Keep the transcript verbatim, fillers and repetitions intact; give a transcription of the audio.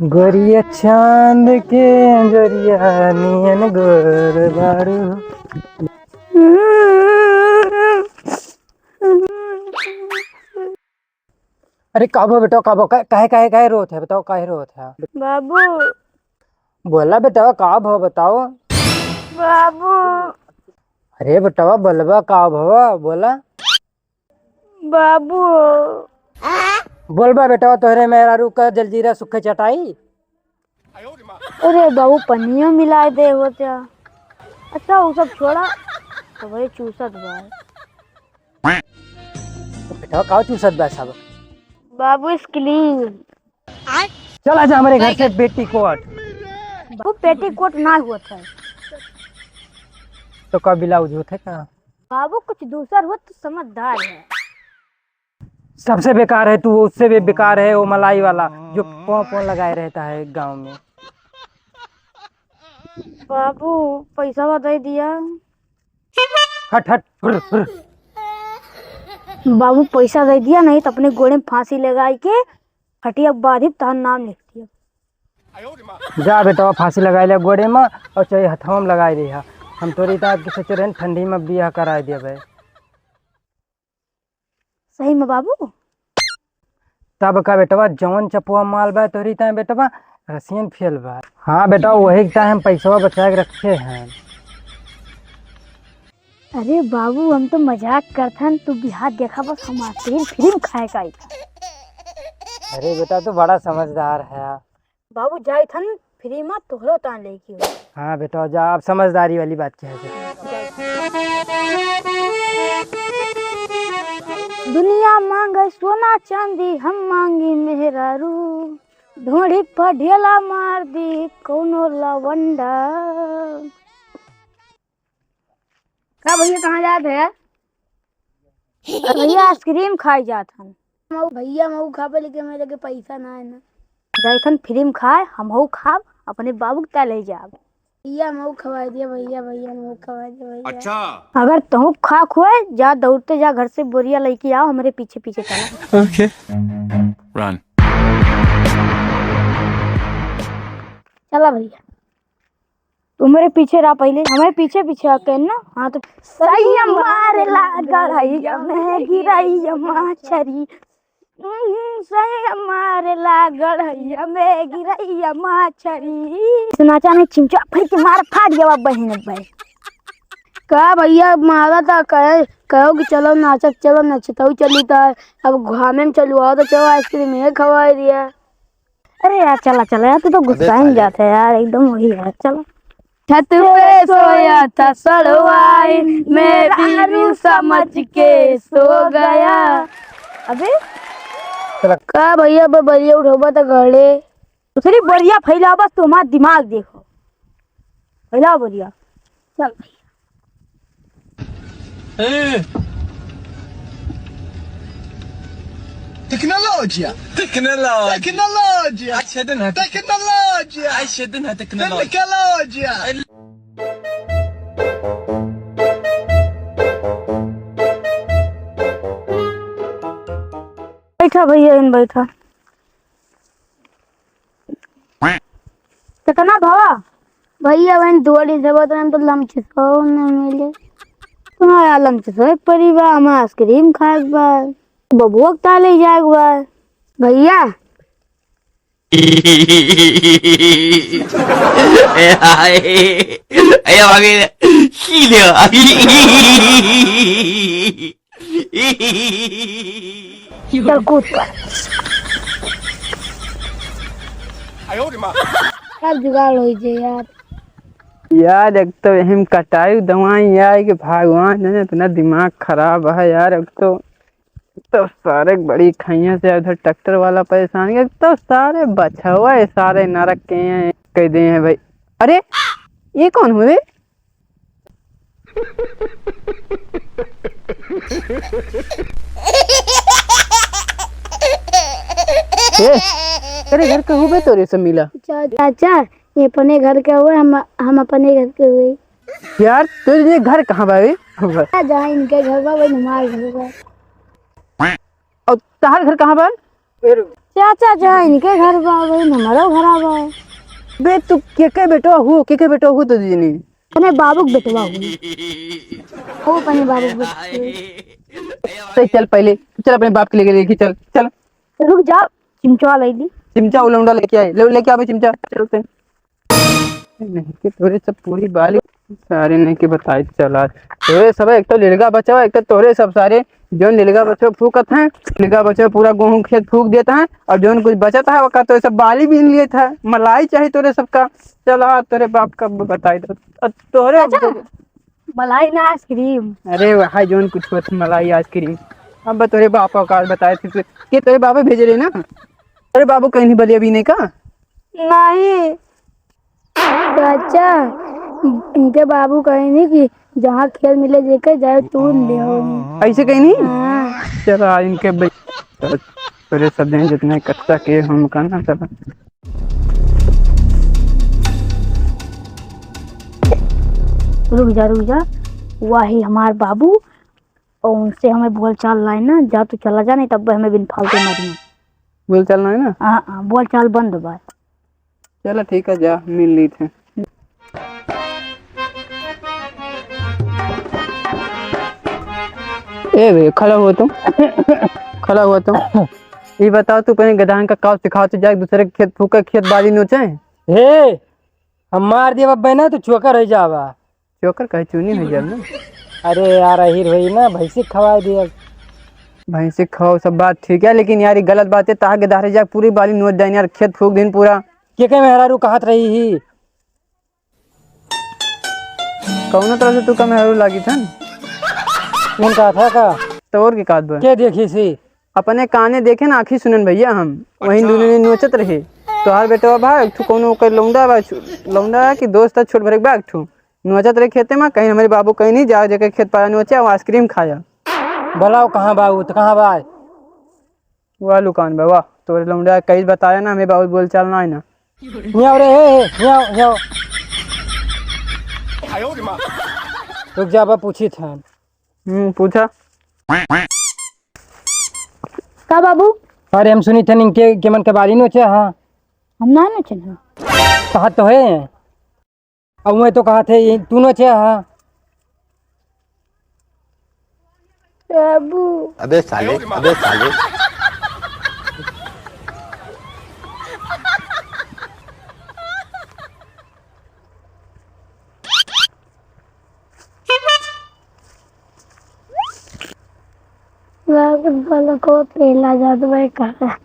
गोरिया चांद के अंजोरिया नियन गोर बारू। अरे का भवा बेटा, का भवा, का-, काहे, काहे, काहे रोत है? बताओ, काहे रोत है? बाबू। बोला बेटा, का भवा बताओ। बाबू। अरे बेटवा, बोलबा का भवा, बोला। बाबू। बोलबा बेटवा, तोहरे मेहरारू का जलजीरा सुखे चटाई। अरे बाबू, पनियो मिलाए दे होत्या। अच्छा, उ सब छोड़ा, तबे चूसत बा। बेटवा, का चूसत बा सब? बाबू, आइसक्रीम। चला जा हमरे घर से, पेटीकोट। बाबू, पेटीकोट ना होत है। तो का ब्लाउज होत है का? बाबू, कुछ दूसर हो तो समझदार है। सबसे बेकार है तू, उससे भी बेकार है वो मलाई वाला जो पाँव पाँव लगाए रहता है गाँव में। बाबू, पैसा दे दिया। हट, हट, हुर, हुर। बाबू, पैसा दे दिया, नहीं तो अपने गोड़े में फांसी लगाई के खटिया बांधी, तहार नाम लिख दिया। जा बेटवा, फांसी लगाई ले गोड़े में, और चाहे हथवा में लगाई दिया। हम तोरी तात के सोचे रहन ठंडी में बियाह कराई देबे। सही में बाबू? तब का बेटवा, जवन चपुआ माल बा तोरी ताए बेटवा, रसियन फेल बा। हाँ बेटा, वही ताए हम पैसवा बचा के रखे हैं। अरे बाबू, हम तो मजाक करथन, तू बिहार देखा बस हम आइसक्रीम फ्री में खाए का आई। अरे बेटा, तू बड़ा समझदार है। बाबू, जाई थन फ्री में तोहरो तान लेके हो। हाँ बेटा, जा, आप समझदारी वाली बात किया जाए। दुनिया मांगे सोना चांदी, हम मांगी मेहरारू। ढोढ़ी पर ढेला मार दी कौनो लवंडा। का भैया, कहाँ जात है? अरे भैया, आइसक्रीम खाए जात हन। मऊ भैया, मऊ खाबे, लेकिन मेरे लगे पैसा ना है ना। जाइथन फ्री में खाए, हमहू खाब, अपने बाबू के ताए ले जाब। भैया, मऊ खवाए दिया भैया, भैया, मऊ खवाए दिया भैया। अच्छा। अगर तहू खाक होए, जा दौड़ते जा घर से बोरिया लेके आओ, हमरे पीछे पीछे चला। ओके। रन। चला भैया। तू हमरे पीछे रहा पहिले, हमरे पीछे पीछे आके ना। हाँ तो सही मारे ला गड़ैया में गिरैया माछरी। हम्म, सही मारे ला गड़ैया में गिरैया माछरी। सुनाचा नहीं चिमचा फेंक के मार फाड़ गया बहिन भाई। का भैया मारा था, कहे, कहो कि चलो नाचत चलो, नचतऊ चली था। अब घामे में चलुआ तो चलो आइसक्रीम ये खवाए दिया। अरे यार, चला, चला यार, तू तो अबे गुस्सा ही साले। जाता है यार, एकदम वही यार, चला। छत पे सोया था सड़वाइन, मेहरारू समझ के सो गया। अबे, चला। का भैया, अब बोरिया उठोबा तो घरे। दूसरी बोरिया फैलाओ, बस तुम्हारा दिमाग देखो। फैलाओ बोरिया। चल भैया। ए। टेक्नोलॉजिया। टेक्नोलॉजिया। टेक्नोलॉजिया। आज दिन है। टेक्नोलॉजिया। आज दिन है टेक्नोलॉजिया। टेक्नोलॉजिया। बैठा भैया, इन बैठा। कितना भवा? भैया, वहीं दुआरी से बहुत हम तो लमच सो न मिले। तुम्हारा लमच सो एक परी बा, हम आइसक्रीम खाए बा, बबुआ के ताले जाए बा। भैया। ए, आए। ए, आगे। सीधे। चल कूद पड़। सब जुगाड़ होई जे यार। यार, एक तो यही में कटाई दवाई यार कि भगवान जाने इतना दिमाग खराब है यार। एक तो, एक तो सारे बड़ी खैया से उधर ट्रैक्टर वाला परेशान है, एक तो सारे बछवा है, सारे नरक के हैं, कह दे हैं भाई। अरे, ये कौन हुए? ए, तेरे घर के हुए तोरे से मिला। चा-, चाचा, ये अपने घर के हुए, हम, हम अपने घर के हुए। यार, तेरे ये घर कहाँ बा बे? आ, जहाँ इनके घर बा, वही हमारे घर बा। और तहार घर कहाँ बा? फिर चाचा, जहाँ इनके घर बा, वही हमारो घर बा। बे, तू के के बेटवा हो, के के बेटवा हो तो दीदी? अपने बाबू के बेटवा हो। हो अपने बाबू के बेटवा। चल, चल, पहले चल, अपने बाप के लेके देखी, चल, चल। रुक जा, चिमचा ले ली। चिमचा वो लौंडा लेके आए, ले, लेके आवे चिमचा, चलते। नहीं के तोरे सब पूरी बाली सारे नहीं के बताई चला। तोरे सब एक तो लिलगा बचवा, एक तो तोरे सब सारे जौन लिलगा बचवा फूकत हैं, लिलगा बचवा पूरा गेहूं खेत फूक देत हैं, और जौन कुछ बचत है ओका तोरे सब बाली बीन लेत है। मलाई चाही तोरे सबका। चला तोरे बाप का बताई दो। और तोरे चाचा, मलाई ना, आइसक्रीम। अरे वह जौन कुछ होत मलाई आइसक्रीम। अब तोरे बाप का बताए थे कि तोरे बाबा भेजे रहे ना। तोरे बाबू कहीं नहीं बलिया भी नहीं का? नहीं। चाचा, इनके बाबू कहीं नहीं कि जहाँ खेल मिले जेके जाए तू ले हो। ऐसे कहीं नहीं? हाँ। चला इनके बे-, तोरे सब दिन जितने कच्चा के हम का ना चला। रुक जा, रुक जा, वही हमार बाबू, और उनसे हमें बोल चाल लाए ना, जा तू चला जा, नहीं तब हमें बिन फालतू मारी। बोल चाल ना है ना? हाँ, हाँ, बोल चाल बंद बा। चला ठीक है, जा मिल ली थे। ए बे, खड़ा हुआ तुम। खड़ा हुआ तुम। ये बताओ, तू अपने गधान का काव सिखाओ, तो जाके दूसरे के खेत फूका, खेत बाली नोचे। हे, हम मार दिया बब्बे ना, तो चोकर हो जावा। चोकर कहे चूनी हो जाब ना। अरे यार, अहिर होई ना, भैंसी खवाए दिया। भैंसी खाओ, सब बात ठीक है, लेकिन यार, ये गलत बात है। ताहा गधारे जाके पूरी बाली नोच जाए यार, खेत फूक दिन पूरा। के के मेहरारू कहत रही ही? कौनो तरह से तू का मेहरारू लागी थन? कौन कहा था का? तो और की कहत बा? के देखी सी? अपने काने देखे ना, आँखी सुनन भैया हम। वहीं अच्छा। दुनों ने नोचत रहे। तोहार बेटवा बा, एक ठो कौनो ओकर लौंडा बा, छु-, लौंडा है कि दोस्त है, छोट भरे बा एक ठो। नोचत रहे खेते में, कहीं हमारे बाबू कहीं नहीं, जा जाके खेत पारा नोचे और आइसक्रीम खाया। भला वो कहाँ बा, वो तो कहाँ बा? वाह लुकान बा, वाह। तोरे लौंडा कहीं बताया ना, हमें बाबू बोल चाल ना है ना। हियाँ रे, हे, हे, हियाँ, हियाँ। रुक जा, बा पूछी था। हम्म, पूछा। का बाबू? अरे हम सुनी थे इनके, के मन के बाली नोचे, हाँ। हम ना नोचे ना। कहा तो है। अब मैं तो कहा थे, ये तू नोचे, हाँ। बाबू। अबे साले, अबे साले। लागत बा लको तेला जात बा का।